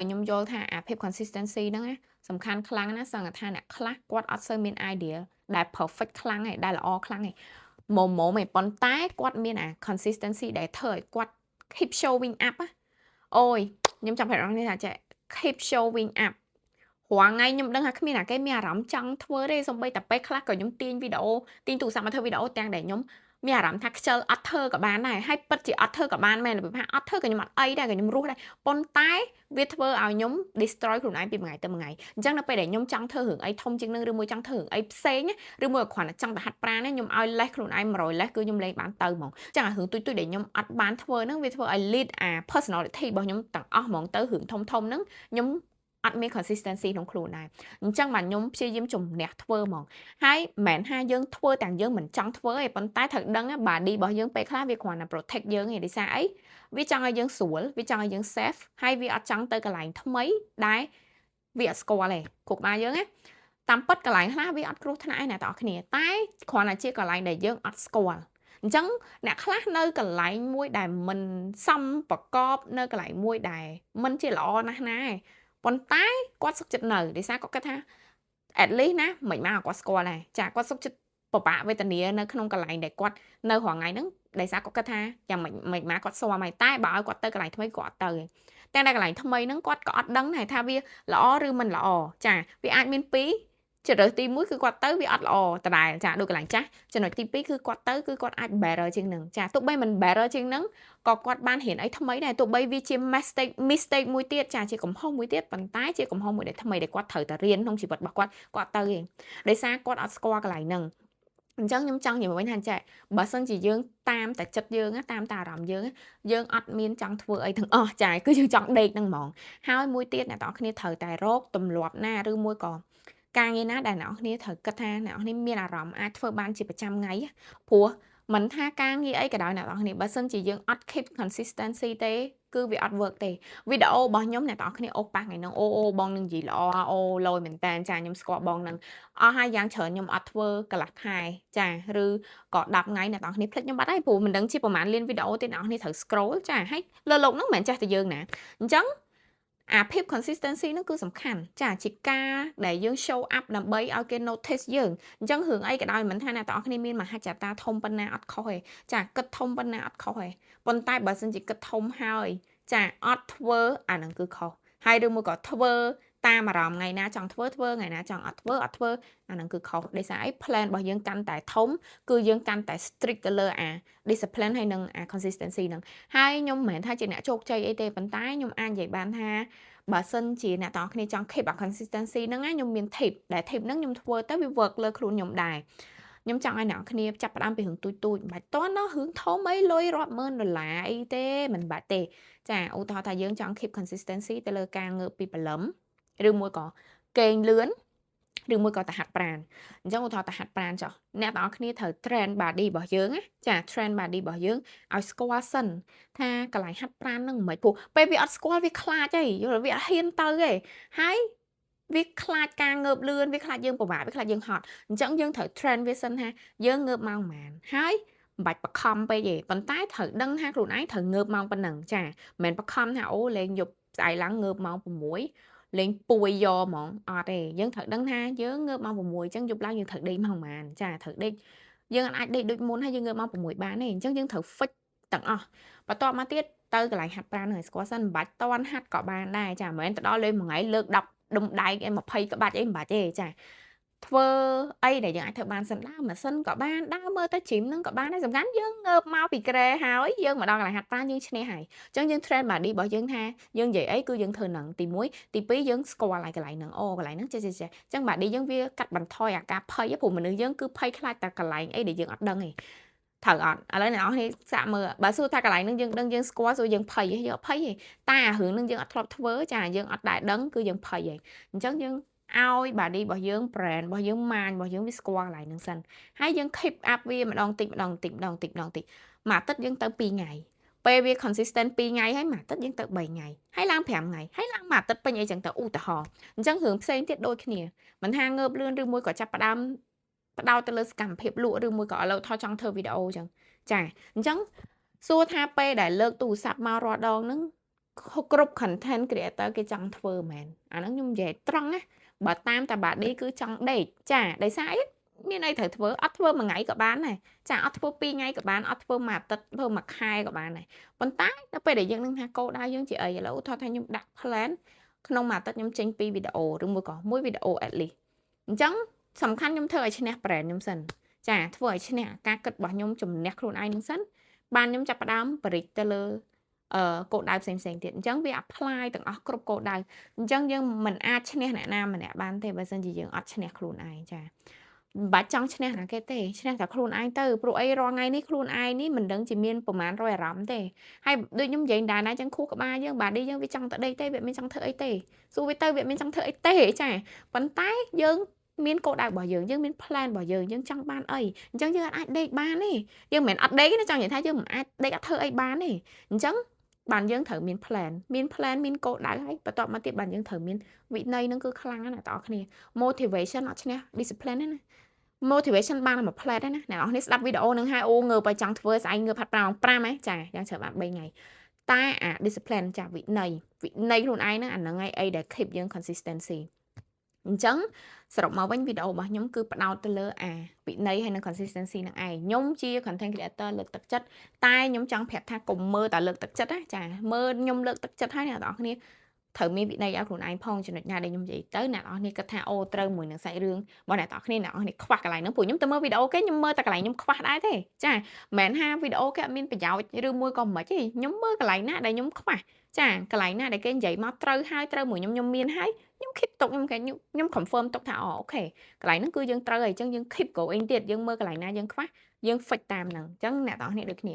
ខ្ញុំយល់ថាអាភាព consistency ហ្នឹងណាសំខាន់ខ្លាំងណាស់សឹងថាអ្នកខ្លះគាត់អត់សូវមាន idea ដែល perfect ខ្លាំងឯងដែលល្អខ្លាំងឯងមុំមុំឯងប៉ុន្តែគាត់មានអា consistency ដែលធ្វើឲ្យគាត់ keep showing up ណាអូយខ្ញុំចង់ប្រាប់អ្នកនេះថាចេះ keep showing up រាល់ថ្ងៃខ្ញុំដឹងថាគ្មានអាគេមានអារម្មណ៍ចង់ធ្វើទេសូម្បីតែពេលខ្លះក៏ខ្ញុំទាញវីដេអូទាញទូរស័ព្ទមកធ្វើវីដេអូទាំងដែលខ្ញុំមានអារម្មណ៍ថាខ្ជិលអត់ធ្វើក៏បានដែរហើយពិតជាអត់ធ្វើក៏បានមែនរបៀបថាអត់ធ្វើក៏ខ្ញុំអត់អីដែរក៏ខ្ញុំរស់ដែរប៉ុន្តែវាធ្វើឲ្យខ្ញុំ destroy ខ្លួនឯងពីមួយថ្ងៃទៅមួយថ្ងៃអញ្ចឹងនៅពេលដែលខ្ញុំចង់ធ្វើរឿងអីធំជាងនឹងឬមួយចង់ធ្វើរឿងអីផ្សេងឬមួយគ្រាន់តែចង់ទៅហាត់ប្រាណខ្ញុំឲ្យលេសខ្លួនឯង100លេសគឺខ្ញុំលែងបានទៅហ្មងចឹងអារឿងទុយទុយដែលខ្ញុំអត់បានធ្វើហ្នឹងវាធ្វើឲ្យ lead អា personality របស់ខ្ញុំទាំងអស់ហ្មងទៅរឿងធំធំហ្នឹងខ្ញុំអត់មាន consistency ក្នុងខ្លួនដែរអញ្ចឹងបាទខ្ញុំព្យាយាមជំនះធ្វើហ្មងហើយមិនមែនថាយើងធ្វើទាំងយើងមិនចង់ធ្វើទេប៉ុន្តែត្រូវដឹង body របស់យើងពេលខ្លះវាគ្រាន់តែ protect យើងឯងដោយសារអីវាចង់ឲ្យយើងស្រួលវាចង់ឲ្យយើង safe ហើយវាអត់ចង់ទៅកន្លែងថ្មីដែលវាអត់ស្គាល់ទេគ្រប់ក្បាលយើងណាតាមពិតកន្លែងខ្លះវាអត់គ្រោះថ្នាក់ឯណាបងប្អូនគ្នាតែគ្រាន់តែជាកន្លែងដែលយើងអត់ស្គាល់អញ្ចឹងអ្នកខ្លះនៅកន្លែងមួយដែលមិនសមប្រកបនៅកន្លែងមួយដែលមិនជាល្អណាស់ណាឯងប៉ុន្តែគាត់សុខចិត្តនៅដោយសារគាត់គិតថា at least ណាមិនមកគាត់ស្គាល់ដែរចាគាត់សុខចិត្តពិបាកវេទនានៅក្នុងកន្លែងដែលគាត់នៅរាល់ថ្ងៃហ្នឹងដោយសារគាត់គិតថាយ៉ាងមិនមិនមកគាត់ស្គាល់ហើយតែបើឲ្យគាត់ទៅកន្លែងថ្មីគាត់អត់ទៅទេតែនៅកន្លែងថ្មីហ្នឹងគាត់ក៏អត់ដឹងដែរថាវាល្អឬមិនល្អចាវាអាចមានពីរជម្រើសទី1គឺគាត់ទៅវាអត់ល្អដដែលចាដូចកន្លែងចាស់ចំណុចទី2គឺគាត់ទៅគឺគាត់អាច better ជាងនឹងចាទោះបីមិន better ជាងនឹងក៏គាត់បានរៀនអីថ្មីដែរទោះបីវាជា mistake mistake មួយទៀតចាជាកំហុសមួយទៀតប៉ុន្តែជាកំហុសមួយដែលថ្មីដែលគាត់ត្រូវតែរៀនក្នុងជីវិតរបស់គាត់គាត់ទៅឯងដោយសារគាត់អត់ស្គាល់កន្លែងហ្នឹងអញ្ចឹងខ្ញុំចង់និយាយវិញថាចេះបើសិនជាយើងតាមតែចិត្តយើងតាមតែអារម្មណ៍យើងយើងអត់មានចង់ធ្វើអីទាំងអស់ចាគឺយើងចង់ដេកហ្នឹងហ្មងហើយមួយទៀតអ្នកទាំងអស់គ្នាត្រូវតែរកទម្លាប់ណាឬមួយក៏ការងារណាដែលអ្នកនរគ្នាត្រូវគិតថាអ្នកនរគ្នាមានអារម្មណ៍អាចធ្វើបានជាប្រចាំថ្ងៃព្រោះមិនថាការងារអីក៏ដោយអ្នកនរគ្នាបើសិនជាយើងអត់ keep consistency ទេគឺវាអត់ work ទេវីដេអូរបស់ខ្ញុំអ្នកទាំងអស់គ្នាអូប៉ះថ្ងៃហ្នឹងអូអូបងនឹងនិយាយល្អអូលយមែនតើចាខ្ញុំស្គាល់បងនឹងអស់ហើយយ៉ាងច្រើនខ្ញុំអត់ធ្វើកន្លះខែចាឬក៏10ថ្ងៃអ្នកទាំងអស់គ្នាភ្លេចខ្ញុំបាត់ហើយព្រោះមិនដឹងជាប្រហែលលានវីដេអូទេអ្នកទាំងអស់គ្នាត្រូវ scroll ចាហើយលើលោកហ្នឹងមិនមែនចេះតែយើងណាអញ្ចឹងអាភាព consistency ហ្នឹងគឺសំខាន់ចាជាការដែលយើង show up ដើម្បីឲ្យគេ notice យើងអញ្ចឹងរឿងអីក៏ដោយមិនថាអ្នកទាំងអស់គ្នាមានមហិច្ឆតាធំប៉ុណ្ណាអត់ខុសទេចាគិតធំប៉ុណ្ណាអត់ខុសទេប៉ុន្តែបើសិនជាគិតធំហើយចាអត់ធ្វើអាហ្នឹងគឺខុសហើយឬមួយក៏ធ្វើតាមអារម្មណ៍ថ្ងៃណាចង់ធ្វើធ្វើថ្ងៃណាចង់អត់ធ្វើអត់ធ្វើអាហ្នឹងគឺខុសដោយសារអី plan របស់យើងកាន់តែធំគឺយើងកាន់តែ strict ទៅលើអា discipline ហើយនិងអា consistency ហ្នឹងហើយខ្ញុំមិនមែនថាជាអ្នកជោគជ័យអីទេប៉ុន្តែខ្ញុំអាចនិយាយបានថាបើសិនជាអ្នកទាំងអស់គ្នាចង់ keep អា consistency ហ្នឹងណាខ្ញុំមាន tip ដែល tip ហ្នឹងខ្ញុំធ្វើទៅវា work លើខ្លួនខ្ញុំដែរខ្ញុំចង់ឲ្យអ្នកគ្នាចាប់ផ្ដើមពីរឿងទូចទូចមិនបាច់តន់ដល់រឿងធំអីលុយរាប់ម៉ឺនដុល្លារអីទេមិនបាច់ទេចាឧទាហរណ៍ថាយើងចង់ keep consistency ទៅលើការងើបពីព្រលឹមឬមួយក៏គេងលឿនឬមួយក៏ទៅហាត់ប្រាណអញ្ចឹងឧទាហរណ៍ទៅហាត់ប្រាណចុះអ្នកទាំងអស់គ្នាត្រូវ train body របស់យើងណាចា train body របស់យើងឲ្យស្គាល់សិនថាកន្លែងហាត់ប្រាណហ្នឹងមិនព្រោះពេលវាអត់ស្គាល់វាខ្លាចហីយល់វាអត់ហ៊ានទៅទេហើយវាខ្លាចការងើបលឿនវាខ្លាចយើងពិបាកវាខ្លាចយើងហត់អញ្ចឹងយើងត្រូវ train វាសិនថាយើងងើបម៉ោងប៉ុន្មានហើយមិនបាច់បខំពេកទេប៉ុន្តែត្រូវដឹងថាខ្លួនឯងត្រូវងើបម៉ោងប៉ុណ្ណឹងចាមិនមែនបខំថាអូលេងយប់ស្អែកឡើងងើបម៉ោង6លេងពួយយកហ្មងអត់ទេយើងត្រូវដឹងថាយើងងើបម៉ោង6អញ្ចឹងយប់ឡើងយើងត្រូវដេកម៉ោងប៉ុន្មានចាត្រូវដេកយើងអាចដេកដូចមុនហើយយើងងើបម៉ោង6បានទេអញ្ចឹងយើងត្រូវ fix ទាំងអស់បន្ទាប់មកទៀតទៅកន្លែងហាត់ប្រាណនឹងឲ្យស្គាល់សិនមិនបាច់តន់ហាត់ក៏បានដែរចាមិនមែនទៅដល់លេងមួយថ្ងៃលើក10ដុំដែកអី20ក្បាច់អីមិនបាច់ទេចាធ្វើអីដែលយើងអាចធ្វើបានសិនដើមម៉ាស៊ីនក៏បានដើរមើលទៅ gym ហ្នឹងក៏បានដែរសំខាន់យើងងើបមកពីគ្រែហើយយើងមកដល់កន្លែងហាត់ប្រាណយើងឈ្នះហើយអញ្ចឹងយើង train body របស់យើងថាយើងនិយាយអីគឺយើងធ្វើហ្នឹងទី1ទី2យើងស្គាល់ហើយកន្លែងហ្នឹងអូកន្លែងហ្នឹងចេះចេះចេះអញ្ចឹង body យើងវាកាត់បន្ថយអាការភ័យព្រោះមនុស្សយើងគឺភ័យខ្លាចតែកន្លែងអីដែលយើងអត់ដឹងឯងត្រូវអត់ឥឡូវអ្នកនរគ្នាសាកមើលបើសួរថាកន្លែងហ្នឹងយើងដឹងយើងស្គាល់សួរយើងភ័យយើងអត់ភ័យទេតែអារឿងហ្នឹងយើងអត់ធ្លាប់ធ្វើចាយើងអត់ដែលដឹងគឺយើងភ័យឯងអញ្ចឹងយើងឲ្យ body របស់យើង brain របស់យើង mind របស់យើងវាស្គាល់កន្លែងហ្នឹងសិនហើយយើង keep up វាម្ដងតិចម្ដងតិចម្ដងតិចម្ដងតិចមួយអាទិត្យយើងទៅ2ថ្ងៃពេលវា consistent 2ថ្ងៃហើយមួយអាទិត្យយើងទៅ3ថ្ងៃហើយឡើង5ថ្ងៃហើយឡើងមួយអាទិត្យពេញអីចឹងទៅឧទាហរណ៍អញ្ចឹងរឿងផ្សេងទៀតដូចគ្នាមិនថាងើបលឿនឬមួយក៏ចាប់ផ្ដើមផ្ដោតទៅលើសកម្មភាពលក់ឬមួយក៏ឥឡូវថតចង់ធ្វើវីដេអូចឹងចាអញ្ចឹងសួរថាពេលដែលលើកទូរស័ព្ទមករាល់ដងហ្នឹង គ្រប់ content creator គេចង់ធ្វើមែនអាហ្នឹងខ្ញុំនិយាយត្រង់ណាបើតាមតា body គឺចង់ដេកចាដោយសារអីមានអីត្រូវធ្វើអត់ធ្វើមួយថ្ងៃក៏បានដែរចាអត់ធ្វើ2ថ្ងៃក៏បានអត់ធ្វើមួយអាទិត្យធ្វើមួយខែក៏បានដែរប៉ុន្តែដល់ពេលដែលយើងនឹងថាគោលដៅយើងជាអីឥឡូវឧទាហរណ៍ថាខ្ញុំដាក់ plan ក្នុងមួយអាទិត្យខ្ញុំចេញ2វីដេអូឬមួយក៏1វីដេអូ at least អញ្ចឹងសំខាន់ខ្ញុំធ្វើឲ្យឈ្នះ brand ខ្ញុំសិនចាធ្វើឲ្យឈ្នះការគិតរបស់ខ្ញុំជំនះខ្លួនឯងនឹងសិនបានខ្ញុំចាប់ផ្ដើមបរិចទៅលើគោលដៅផ្សេងផ្សេងទៀតអញ្ចឹងវា apply ទាំងអស់គ្រប់គោលដៅអញ្ចឹងយើងមិនអាចឈ្នះអ្នកណាម្នាក់បានទេបើសិនជាយើងអត់ឈ្នះខ្លួនឯងចាមិនបាច់ចង់ឈ្នះណាគេទេឈ្នះតែខ្លួនឯងទៅព្រោះអីរាល់ថ្ងៃនេះខ្លួនឯងនេះមិនដឹងជាមានប្រមាណរយអារម្មណ៍ទេហើយដូចខ្ញុំនិយាយដែរណាចឹងខួរក្បាលយើង body យើងវាចង់ទៅដេកទេវាមានចង់ធ្វើអីទេសួរវាទៅវាមានចង់ធ្វើអីទេចាប៉ុន្តែយើងមានគោលដៅរបស់យើងយើងមាន plan របស់យើងយើងចង់បានអីអញ្ចឹងយើងអាចដេកបានទេយើងមិនមែនអត់ដេកទេចង់និយាយថាយើងមិនអាចដេកអត់ធ្វើអីបានទេអញ្ចឹងបានយើងត្រូវមាន plan មាន plan មានគោលដៅហើយបន្ទាប់មកទៀតបានយើងត្រូវមានវិន័យនឹងគឺខ្លាំងណាស់អ្នកទាំងអស់គ្នា motivation អត់ឈ្នះ discipline ទេណា motivation បានតែមួយផ្លែតទេណាអ្នកនរគ្នាស្ដាប់វីដេអូនឹងហើយអូងើបឲ្យចង់ធ្វើស្អែកងើបហាត់5 5ហ៎ចាយ៉ាងច្រើនបាន3ថ្ងៃតែអា discipline ចាវិន័យវិន័យខ្លួនឯងហ្នឹងអាហ្នឹងឯងអីដែល keep យើង consistency អញ្ចឹងសរុបមកវិញវីដេអូរបស់ខ្ញុំគឺផ្ដោតទៅលើអាវិន័យហើយនិង consistency នឹងឯងខ្ញុំជា content creator លើកទឹកចិត្តតែខ្ញុំចង់ប្រាប់ថាកុំមើលតែលើកទឹកចិត្តណាចាមើលខ្ញុំលើកទឹកចិត្តហើយអ្នកនរគ្នាត្រូវមានវិន័យឲ្យខ្លួនឯងផងចំណុចណាដែលខ្ញុំនិយាយទៅអ្នកនរគ្នាគិតថាអូត្រូវមួយនឹងសាច់រឿងរបស់អ្នកនរគ្នាអ្នកនរគ្នាខ្វះកន្លែងហ្នឹងព្រោះខ្ញុំទៅមើលវីដេអូគេខ្ញុំមើលតែកន្លែងខ្ញុំខ្វះដែរទេចាមិនមែនថាវីដេអូគេអត់មានប្រយោជន៍ឬមួយក៏មិនទេខ្ញុំមើលកន្លែងណាដែលខ្ញុំខ្វះចាកន្លែងណាដែលគេនិយាយមកត្រូវហើយត្រូវមួយខ្ញុំខ្ញុំមានហើយខ្ញុំ keep ទុកខ្ញុំគេខ្ញុំ confirm ទុកថាអូ okay កន្លែងហ្នឹងគឺយើងត្រូវហើយអញ្ចឹងយើង keep going ទៀតយើងមើលកន្លែងណាយើងខ្វះយើង fix តាមហ្នឹងអញ្ចឹងអ្នកទាំងអស់គ្នាដូចគ្នា